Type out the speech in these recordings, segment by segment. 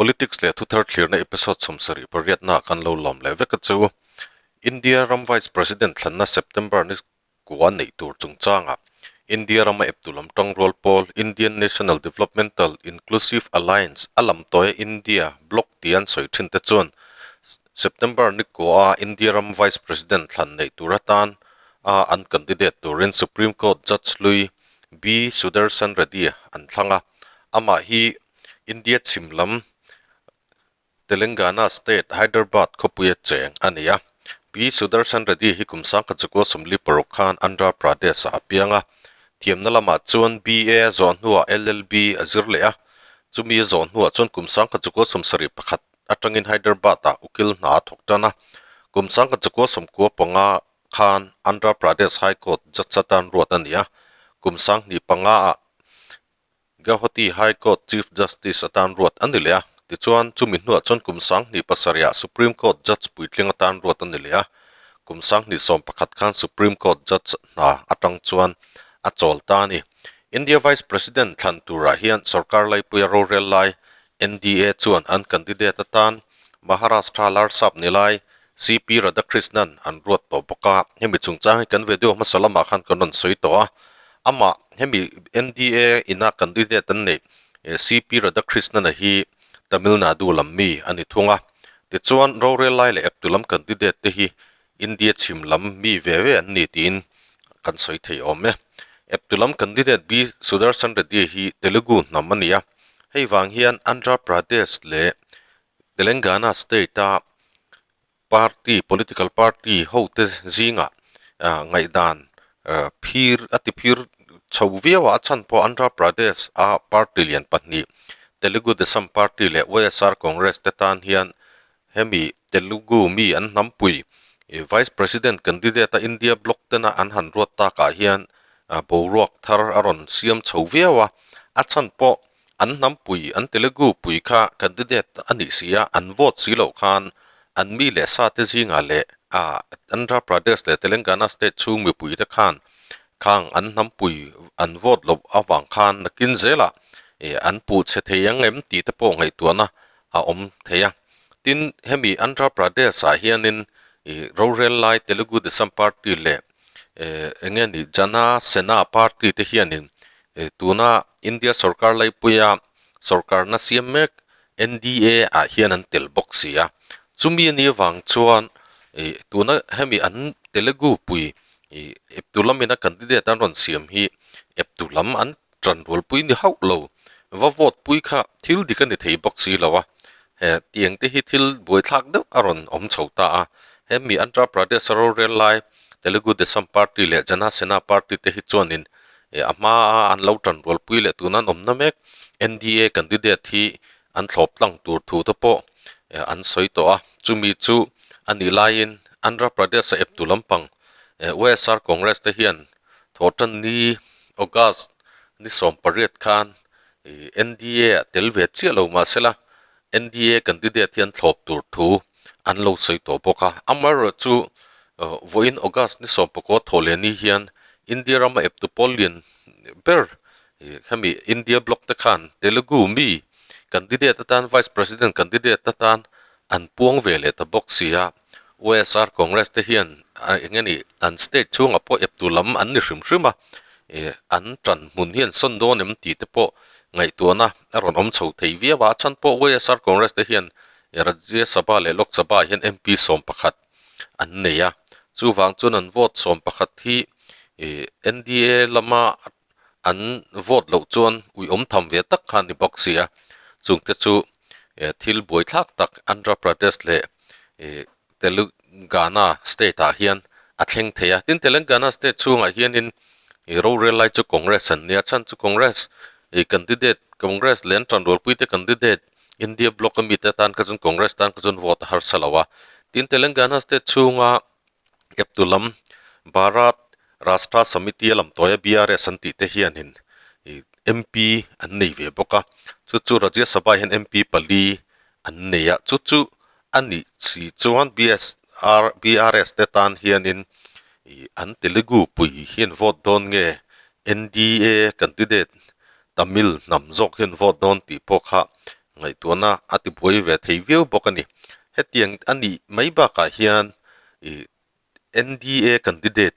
Politics leh thuthar thlirna episode 78 na kan lo lawm leh vek a chu. India ram Vice President thlanna September ni kua neih tur chungchanga India rama eptu lam tangrual pawl Indian National Developmental Inclusive Alliance a lam tawia India bloc tih an sawi thin te chuan September ni kua a India ram Vice President thlan neih tur atan a an candidate turin Supreme Court Judge hlui B Sudarshan Reddy an thlang a, amah hi India chhim lam Telangana State, Hyderabad khawpuia cheng a ni a. P. Sudarshan Reddy hi kum sangkhat chukua 46 khan Andhra Pradesh-ah a piang a. Thiamna lamah chuan BA a zawh hnuah LLB a zir leh a. Chumi a zawh hnuah chuan kum 1971 atangin Hyderabad-ah ukil hna a thawk tan a. Kum 1995 khan Andhra Pradesh High Court judge atan ruat a ni a. Kum 2005-ah Gauhati High Court Chief Justice atan ruat a ni leh a, tichuan chumi hnuah chuan kum 27 ah Supreme Court Judge puitling atan ruat a ni leh a, kum 2011 khan Supreme Court Judge hna atang chuan a chawl ta a ni. India Vice President thlan turah hian sorkar laipuia rorel lai NDA chuan an candidate atan Maharashtra Larsap ni lai CP Radhakrishnan an ruat tawh bawk a, hemi chungchang hi kan video hmasa lamah khan kan rawn sawi tawh a. Amah hemi NDA ina candidate an neih CP Radhakrishnan-a hi Tamil Nadu lam mi a ni thung a. Tichuan rorel lai leh eptu lam candidate te hi India chhim lam mi ve ve an ni tiin kan sawi thei awm e. Eptu lam candidate B Sudarshan Reddy hi Telugu hnam a ni a. Hei vang hian Andhra Pradesh leh Telangana state-a Party, political party ho te zingah ngaihdan phir a ti phir chho viau a, a chhan pawh Andhra Pradesh a party lian pahnih Telugu Desam Party leh YSR Congress te tan hian hemi Telugu mi an hnampui Vice President candidate a India bloc tena an han ruat takah hian boruak thar a rawn siam chho viau a, a chhan pawh An hnampui, an Telugu pui kha candidate a nih si a, an vote si loh khan an mi leh sa te zingah leh Andhra Pradesh leh Telangana state chhung mipui te khan khang an hnampui an vote loh avang khan nakin zelah an puh chhe thei ang em tih te pawh ngaihtuahna a awm thei a. Tin, hemi Andhra Pradesh ah hianin rorel lai Telugu Desam Party leh eng nge ni Jana Sena Party te hianin Tuna India sorkar laipuia sorkarna siam mek NDA ah hian an tel bawk si a, chumi a nih avang chuan ih tuna hemi an Telugu pui ih eptu lamina candidate an rawn siam hi eptu lam an tan rualpui ni hauh lo, va vote pui kha thil dik a ni thei bawk si lo a, he tiang te hi thil buaithlak deuh a rawn awm chho ta a, hemi Andhra Pradesh a rorel lai Telugu Desam Party leh Jana Sena Party te hi chuanin Eh a hma a an lo tan rualpui leh tuna an awmna mek NDA candidate hi an thlawp tlang tur thu te pawh eh an sawi tawh a, chumi chu a nih laiin Andhra Pradesh a eptu lampang eh YSR Congress te hian thawhtan ni August ni 18 khan ih NDA ah tel ve chiah lo mahsela NDA candidate hi an thlawp tur thu an lo sawi tawh bawk a. Amaherawhchu vawiin August ni 19 thawh leh ni hian India rama eptu pawl lian ber hemi India bloc te khan Telugu mi candidate atan Vice President candidate atan an puang ve leh ta bawk si a. YSR Congress te hian eng nge ni an state chhungah pawh eptu lam an ni hrim hrim a, an tan hmun hi an sawn dawn em tih te pawh ngaihtuahna a rawn awm chho thei viau a. A chhan pawh YSR Congress te hian Rajya Sabha leh Lok Sabha ah hian MP 11 an nei a, chuvang chuan an vote 11 hi NDA lama an vote loh chuan uiawm tham ve tak kha a ni bawk si a, chungte chu thil buaithlak tak Andhra Pradesh leh Telangana state ah hian a thleng thei a, tin Telangana state chhungah hianin rorel lai chu Congress an nia, chhan chu Congress candidate Congress leh an tanrualpuite candidate India bloc a mite atan kha chuan Congress tan kha chuan vote a harsa lo a, tin Telangana state chhunga eptu lam Bharat Rashtra Samiti a lam tawia BRS an tih te hianin ih MP an nei ve bawk a, chu chu Rajya Sabha hian MP pali an nei a, chu chu a nih si chuan BSR BRS te tan hianin ih an Telugu pui hian vote dawn nge NDA candidate Tamil hnam zawk hian vote dawn tih pawh kha Ngaihtuahna a ti buai ve thei viau bawk a ni. Hetiang a nih mai bakah hian ih NDA candidate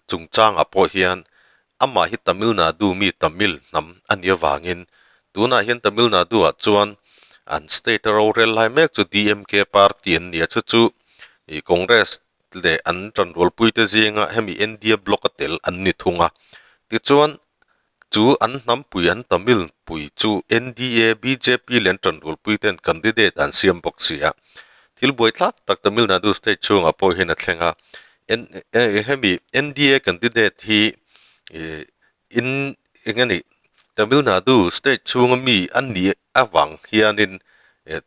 chungchangah pawh hian amah hi Tamil Nadu mi Tamil hnam a nih avangin tunah hian Tamil Nadu ah chuan an state a rorel lai mek chu DMK party an ni a, chu chu ih Congress leh an tanrualpui te zinga hemi NDA block a tel an ni thung a. Tichuan chu an hnampui an Tamil pui chu NDA, bjp leh an tanrualpui ten candidate an siam bawk si a. Thil buai tlak tak Tamil Nadu state chhungah pawh hian a thleng a. Hemi NDA candidate hi ih in eng nge nih Tamil Nadu state chhunga mi a nih avang hianin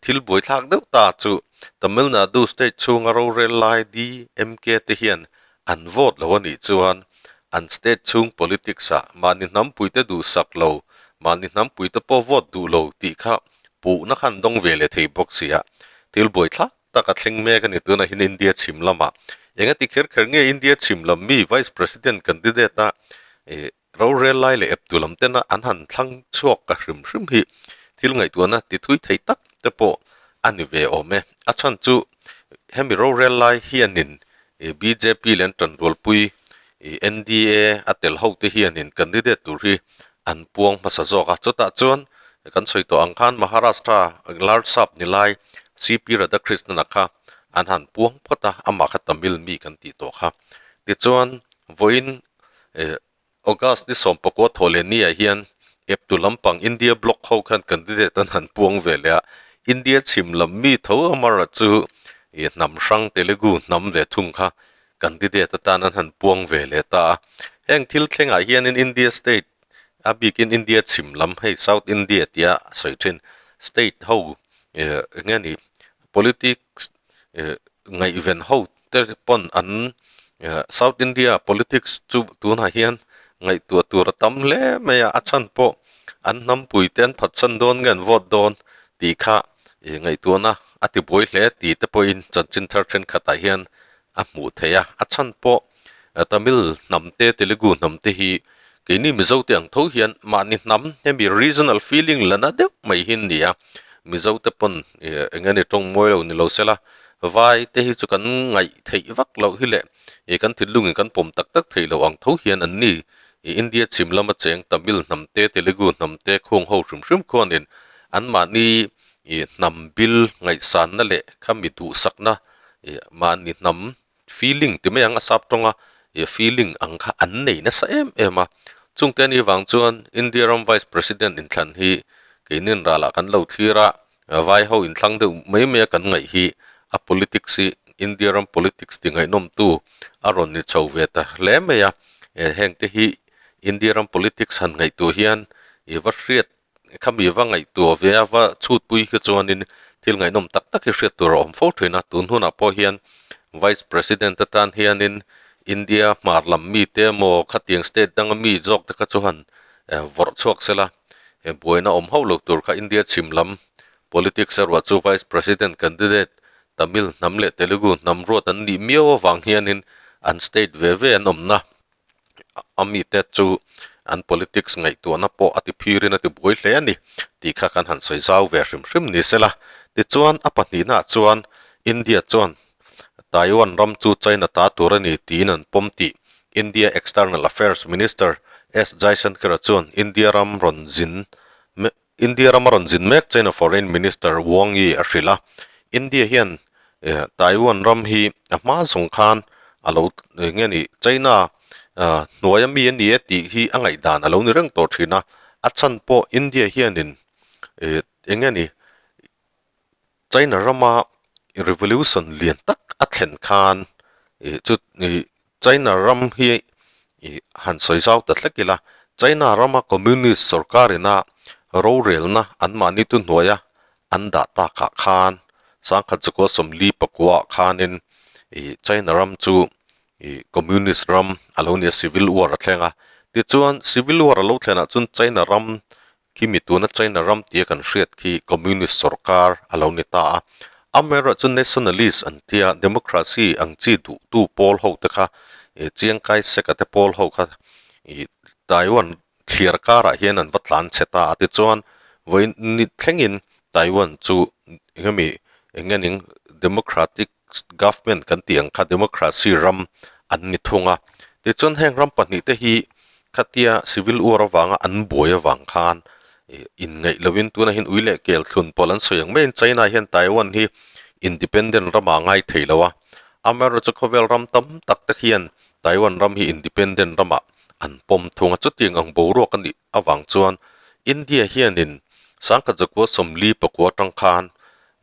thil buai thlak deuh ta chu Tamil Nadu state chhunga rorel lai DMK te hian an vote lo a nih chuan an state chhung politics ah mahni hnampuite duhsak lo, mahni hnampuite pawh vote duh lo tih kha puhna khan dawng ve leh thei bawk si a, thil buai thlak tak a thleng mek a ni tunah hian India chhim lamah eng a ti kher kher nge India chhim lam mi Vice President candidate a ih Rorel lai leh eptu lam tena an han thlang chhuak ka hrim hrim hi thil ngaihtuahna ti thui thei tak te pawh a ni ve awm e. A chhan chu hemi rorel lai hianin bjp leh an tanrualpui NDA a tel ho te hianin candidate tur hi an puang hmasa zawk a. Chutah chuan kan sawi tawh ang khan Maharashtra large sap ni lai CP Radhakrishnan a kha an han puang phawt a, amah kha Tamil mi kan tih tawh kha. Tichuan vawiin August ni 19 thawhleh ni ah hian eptu lampang India bloc ho khan candidate an han puang ve leh a, India chhim lam mi tho amarawh chu ih hnam hrang Telugu hnam ve thung kha candidate atan an han puang ve leh ta a. Heng thil thlengah hianin India state a bikin India chhim lam hei South India tia sawi thin state ho ih eng nge ni politics ih ngaihven ho te pawn an South India politics chu tunah hian ngaihtuah tur a tam hle mai a, a chhan pawh an hnampui te an phatsan dawn nge an vote dawn tih kha ih ngaihtuahna a ti buai hle tih te pawhin chanchin thar thenkhatah hian a hmuh theih a, a chhan pawh Tamil hnam te Telugu hnam te hi keini Mizo te ang tho hian mahni hnam hemi regional feeling la na deuh mai hi an ni a, Mizo te pawn ih eng nge ni tawng mawi lo ni lo sela vai te hi chu kan ngaih theih vak loh hi le ih kan thinlungin kan pawm tak tak theih loh ang tho hian an ni ih India chhim lama cheng Tamil hnam te Telugu hnam te khung ho hrim hrim khuanin anmahni ih hnam bil ngaihsanna leh khami duhsakna ih mahni hnam feeling ti mai ang a sap tawnga ih feeling ang kha an nei nasa em em a chungte ani vang chuan India ram vice president inthlan hi keinin ralah kan lo thlir a vai ho inthlang deuh mai mai a kan ngaih hi a politics hi India ram politics ti ngaihnawm tu a rawn ni chho ve ta hle mai a heng te hi India ram politics han ngaihtuah hian ih va hriat Khami va ngaihtuah ve a, va chhutpui khi chuanin thil ngaihnawm tak tak hi hriat tur a awm fo thin a. Tun hunah pawh hian Vice President atan hianin India hmar lam mite emaw khatiang state danga mi zawk te kha chu han vawrh chhuak sela, he buaina awm hauh lo tur kha India chhim lam politics erawh chu Vice President candidate Tamil hnam leh Telugu hnam ruat an nih miau avang hianin an state ve ve an awmna. A mite chu an politics ngaihtuahna pawh a ti phirin a ti buai hle a ni tih kha kan han sawi zau ve hrim hrim ni sela. Tichuan a pahnihnaah chuan India chuan Taiwan ram chu China ta tur a ni tiin an pawm tih India External Affairs Minister S Jaishankar chuan India ram rawn zin India rama rawn zin mek China Foreign Minister Wang Yi a hrilh a, India hian Taiwan ram hi a hma zawng khan a lo nge ni China hnuaia mi a ni e tih hi a ngaihdan a lo ni reng tawh thin a, a chhan pawh India hianin eng nge ni China rama revolution lian tak a thlen khan ih chu ih China ram hi ih han sawi zau ta hlek ila China rama communist sorkar ina rorelna an mahni tu hnuaia an dah takah khan sangkhat zakua sawmli pakua ah khanin ih China ram chu ih communist ram a lo ni a civil war a thleng a tichuan civil war a lo thlenah chuan China ram Khi mi tuna China ram tia kan hriat khi Communist sorkar a lo ni ta a. Amaherawhchu chu Nationalist an tia Democracy ang chi duhtu pawl ho te kha ih Chiang Kai Shek a te pawl ho kha ih Taiwan thliar karah hian an va tlan chhe ta a. Tichuan vawiin ni thlengin Taiwan chu engemi engening democratic government kan tih ang kha democracy ram an ni thung a. Tichuan heng ram pahnihte hi khatia civil war avanga an buai avang khan ih inngaih lovin tunah hian ui leh kel thlun pawlh an sawi ang maiin China hian Taiwan hi independent ramah a ngai thei lo a. Amaherawhchu khawvel ram tam tak te hian Taiwan ram hi independent ramah an pawm thung a. Chutiang ang boruak a nih avang chuan India hianin sangkhat zakua 49 atang khan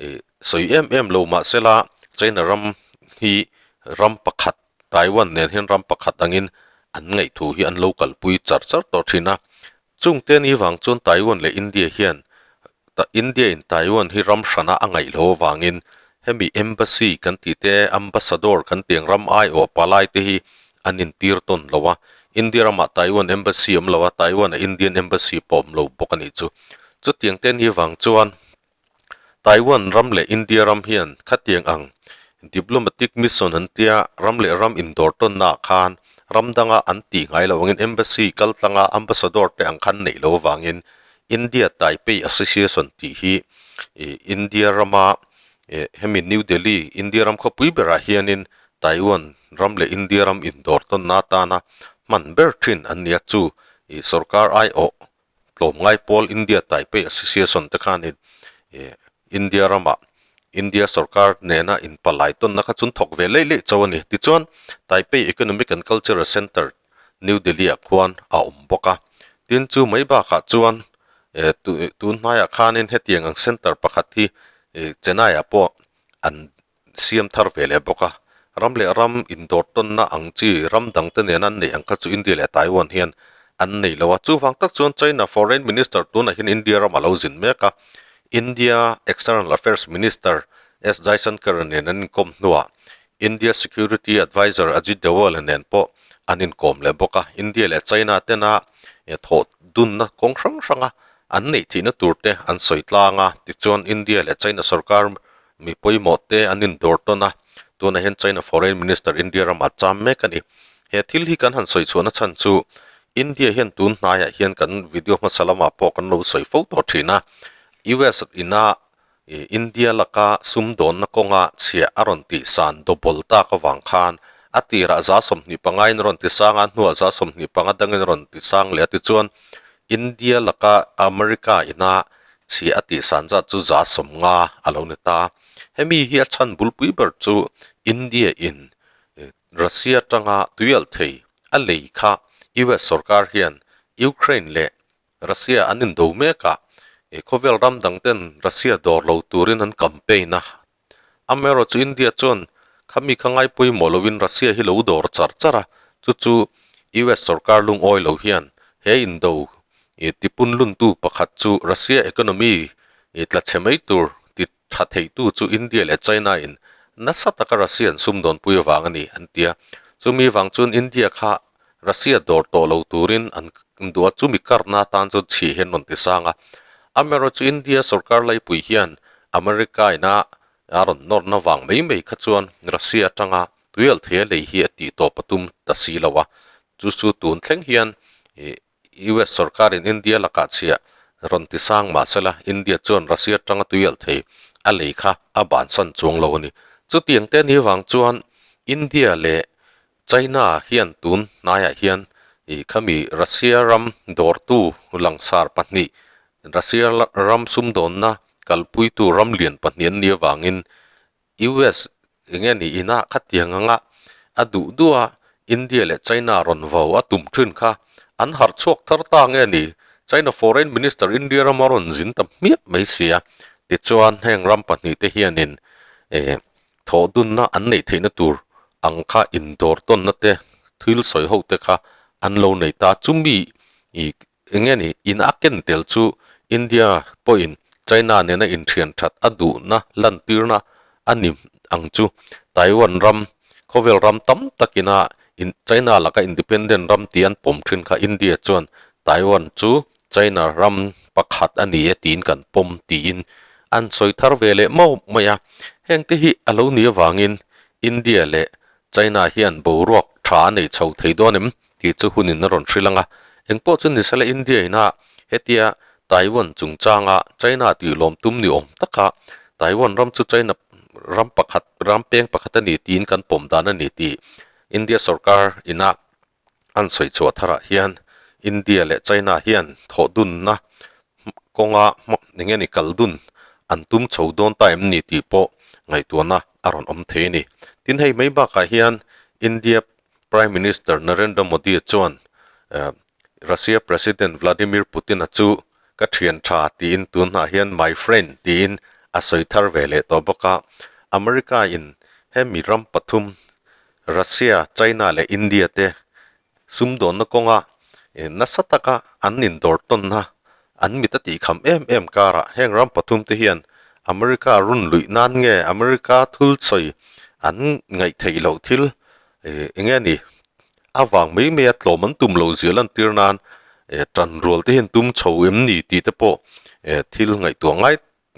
ih sawi em em lo mahsela China ram hi ram pakhat Taiwan nen hian ram pakhat angin an ngaihthu hi an lo kalpui char char tawh thin a. Chungte ni vang chuan Taiwan leh India hian India in Taiwan hi ram hrana a ngaih lo avangin hemi embassy kan tih te ambassador kan tih ang ram aiawh palai te hi an intir tawn lo a. India ramah Taiwan embassy awm lo a, Taiwan ah Indian embassy pawh awm lo bawk a nih chu. Chutiang te ni vang chuan Taiwan ram leh India ram hian khatiang ang diplomatic mission an tia ram leh ram indawr tawnnaah khan ram danga an tih ngai loh angin embassy kal tlanga ambassador te ang khan neih loh avangin India Taipei Association tih hi India rama hemi New Delhi India ram khawpui berah hianin Taiwan ram leh India ram indawr tawnna atana hman ber thin an nia chu sorkar aiawh Tlawmngai pawl India Taipei Association te khanin India ramah India sorkar nena inpalai tawnna kha chun thawk ve leih leih chauh a ni. Tichuan, Taipei Economic and Cultural Centre, New Delhi ah khuan a awm bawk a. Tin, chu mai bakah chuan tun hmaiah khanin hetiang ang centre pakhat hi Chennai ah pawh an siam thar ve leh bawk a, ram leh ram indawr tawnna ang chi ram dangte nena an neih ang kha chu India leh Taiwan hian an nei lo a, chuvang tak chuan China Foreign Minister tunah hian India ram a lo zin mek a, India External Affairs Minister S Jaishankar nen an inkawm hnuah India Security Adviser Ajit Doval nen pawh an inkawm leh bawk a, India leh China tena thawh dunna kawng hrang hranga an neih theihna turte an sawi tlang a, tichuan India leh China sorkar Mi pawimawh te an indawr tawn a, tunah hian China Foreign Minister India ramah cham mek a ni. He thil hi kan han sawi chhuahna chhan chu India hian tun hnaiah hian kan video hmasa lamah pawh kan lo sawi fo tawh thin a, US ina India laka sumdawnna kawnga chhia a rawn tih san double tak avang khan a tirah 25 in a rawn ti sang a, a hnuah 25 dangin a rawn ti sang leh a tichuan India laka America ina chhia a tih san zat chu 90 a lo ni ta. Hemi hi a chhan bulpui ber chu India in Russia tanga tuialh thei a lei kha US sorkar hian Ukraine leh Russia an indo mek a, khawvel ram dang ten Russia dawr lo turin an campaign a. Amaherawhchu chu India chuan khami kha ngai pawimawh loin Russia hi lo dawr char char a, chu chu US sorkar lungawi lo hian he indo tipun luntu pakhat chu Russia economy tla chhe mai tur ti tha theitu chu India leh China in nasa taka Russia an sumdawnpui avang a ni an ti a. Chumi vang chuan India kha Russia dawr tawh lo turin an duh a, chumi karna atan chuan chhi hian rawn ti sang a. Amaherawhchu India sorkar laipui hian America ina a rawn nawrna vang mai mai kha chuan Russia atanga tuialthei a lei hi a tih tawp a tum ta si lo a. Chu chu tun thleng hian US sorkarin India lakah chhiah rawn ti sang mahsela India chuan Russia atanga tuialthei a lei kha a bansan chuang lo a ni. Chutiang te ni vang chuan India leh China hian tun hnaiah hian ih khami Russia ram dawrtu langsar pahnih, Russia ram sumdawnna kalpuitu ram lian pahnih an nih avangin US eng nge ni ina khatiang anga a duh duh a India leh China rawn vo a tum thin kha an harh chhuak thar ta nge ni China Foreign Minister India rama rawn zin ta hmiah mai sia tichuan heng ram pahnih te hianin eh Thawh dunna an neih theihna tur ang kha indawr tawnna te, thil sawi ho te kha an lo nei ta. Chumi ih eng nge ni in a ken tel chu India pawhin China nena inthian that a duhna lantirna a ni ang chu. Taiwan ram, khawvel ram tam takina in China laka independent ram tih an pawm thin kha India chuan Taiwan chu China ram pakhat a ni e tiin kan pawm tiin an sawi thar ve leh mauh mai a. Hengte hi a lo nih avangin India leh China hian boruak tha a nei chho thei dawn em tih chu hunin a rawn hrilh ang a. Engpawh chu ni sela India ina hetia Taiwan chungchanga China tih lawm tum ni awm taka Taiwan ram chu China ram pakhat ram peng pakhat a ni tiin kan pawm dan a ni tih India sorkar ina an sawi chhuah tharah hian India leh China hian thawh dunna kawnga eng nge ni kal dun an tum chho dawn ta em ni tih pawh ngaihtuahna a rawn awm thei a ni. Tin hei mai bakah hian India Prime Minister Narendra Modi chuan Russia President Vladimir Putin-a chu ka thian tha tiin tunah hian my friend tiin a sawi thar ve leh tawh bawk a. America-in hemi ram pathum Russia, China leh India te sumdawnna kawnga nasa taka an indawr tawnna an mit a tihkham em em karah heng ram pathum te hian America run luih nan nge America thul sawi an ngaih theih loh thil eng nge ni avang mai mai a tlawm an tum loh zia lantir nan tan rual te hian tum chho em ni tih te pawh thil ngaihtuah ngai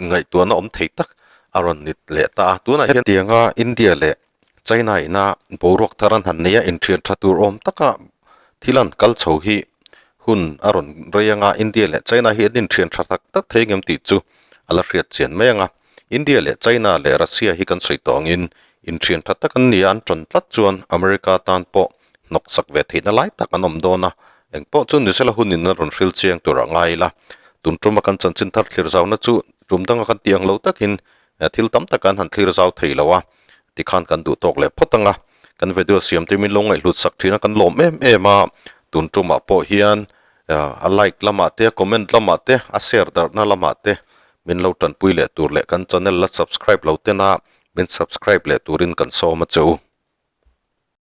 ngaihtuahna awm thei tak a rawn ni leh ta a. Tunah hian tianga India leh China ina boruak thar an han nei a, inthian tha tur awm taka thil an kal chho hi hun a rawn rei anga India leh China hi an inthian tha tak tak thei ngem tih chu a la hriat chian mai ang a. India leh China leh Russia hi kan sawi tawh angin inthian tha tak an ni a, an tan tlat chuan America tan pawh hnawk sak ve theihna lai tak an awm dawn a, engpawh chu ni sela hunin a rawn hril chiang tur a ngai ila. Tun tuma kan chanchin thar thlir zauna chu tum danga kan tih ang lo takin thil tam tak an han thlir zau thei lo a, tikhan kan duh tawk leh phawt ang a, kan video siam te min lo ngaihhlut sak thin a kan lawm em em a, tun tumah pawh hian a like lamah te a comment lamah te a share darhna lamah te min lo tanpui leh tur leh kan channel la subscribe lo tena min subscribe leh turin kan sawm a che u.